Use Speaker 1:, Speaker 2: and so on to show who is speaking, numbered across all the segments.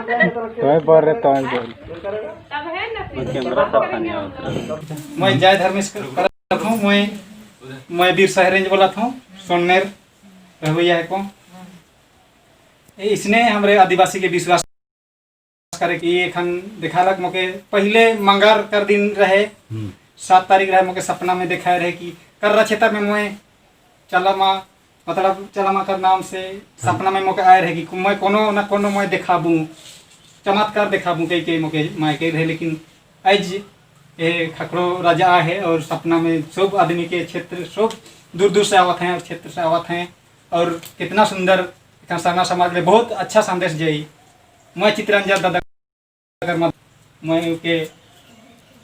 Speaker 1: तुम्हें बोल रहे, तुम्हें बोल।
Speaker 2: तब है ना फिर
Speaker 3: कैमरा सब खाने आवत।
Speaker 4: मैं जय धर्मेश करत हूँ। मैं बिरसा रेंज बोलत हूँ, सोननेर रहवैया है को। इसने हमरे आदिवासी के विश्वास करे कि एखन दिखालक मोके। पहले मंगार कर दिन रहे, 7 तारीख रहे, मोके सपना में दिखाए रहे कि कर्रा क्षेत्र में मोए चलमा, मतलब चलमा कर नाम से सपना में मोके आए रहे कि मैं कोनो न कोनो मैं दिखाबू, चमत्कार दिखाबू कह के मोके माय के रहे। लेकिन आज ये खखड़ो राजा आए है और सपना में सब आदमी के क्षेत्र, सब दूर दूर से आवत हैं और क्षेत्र से आवत हैं और कितना सुंदर एखन सरना समाज में बहुत अच्छा संदेश जाई। मैं चित्रंजन दादा कर मैं के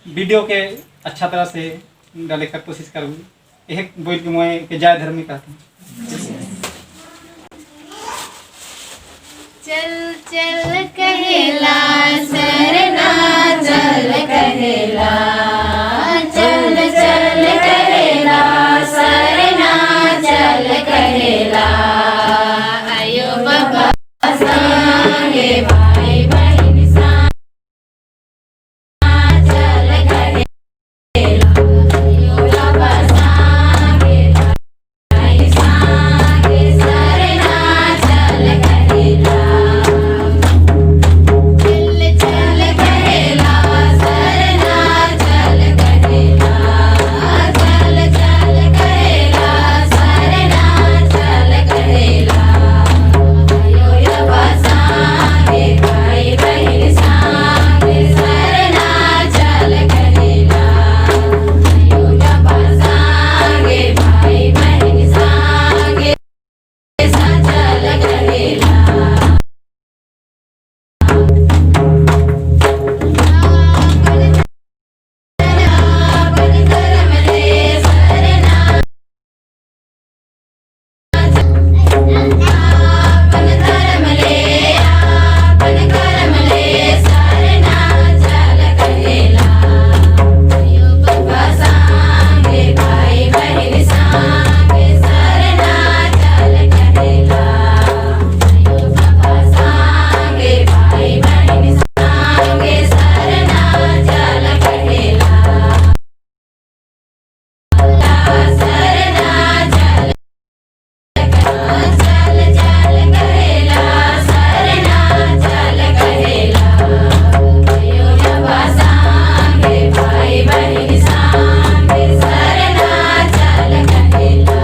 Speaker 4: वीडियो के अच्छा तरह से डाले कर कोशिश करूँ। एक बोल के मैं के जय धर्मी कहता हूँ।
Speaker 5: चल चल कहेला सरना, चल कहेला, चल चल कहेला सरना, चल कहेला। आयो बाबा संगे, भाई बहन सा, चल कहेला। आयो बाबा संगे, भाई संगे, सरना चल कहेला। चल चल कहेला सरना, चल कहेला, चल चल कहेला सरना, चल कहेला। आयो बाबा संगे, भाई बहन संगे, सरना चल कहेला। आयो बाबा संगे, भाई बहन संगे, चल कहेला। अपन धर्म ले सरना, अपन धर्म ले, अपन कर्म ले सरना, चल कहेला। आयो बाबा संगे, भाई बहन संगे, सरना चल कहेला। आयो बाबा संगे, भाई बहन संगे, सरना चल कहेला। सरना चल, चल चल कहेला सरना, चल कहेला। आयो बाबा संगे, भाई बहन संगे, सरना चल कहेला।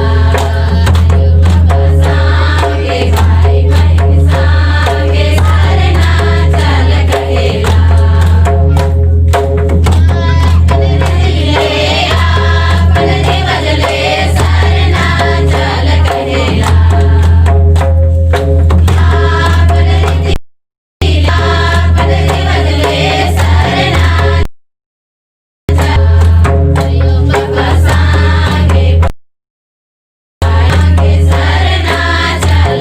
Speaker 5: आयो बाबा संगे, भाई बहन संगे, सरना चल कहेला। अपन रिवाज ले सरना, चल कहेला। अपन रीति, अपन रिवाज ले सरना। आयो बाबा संगे, संगे, सरना चल।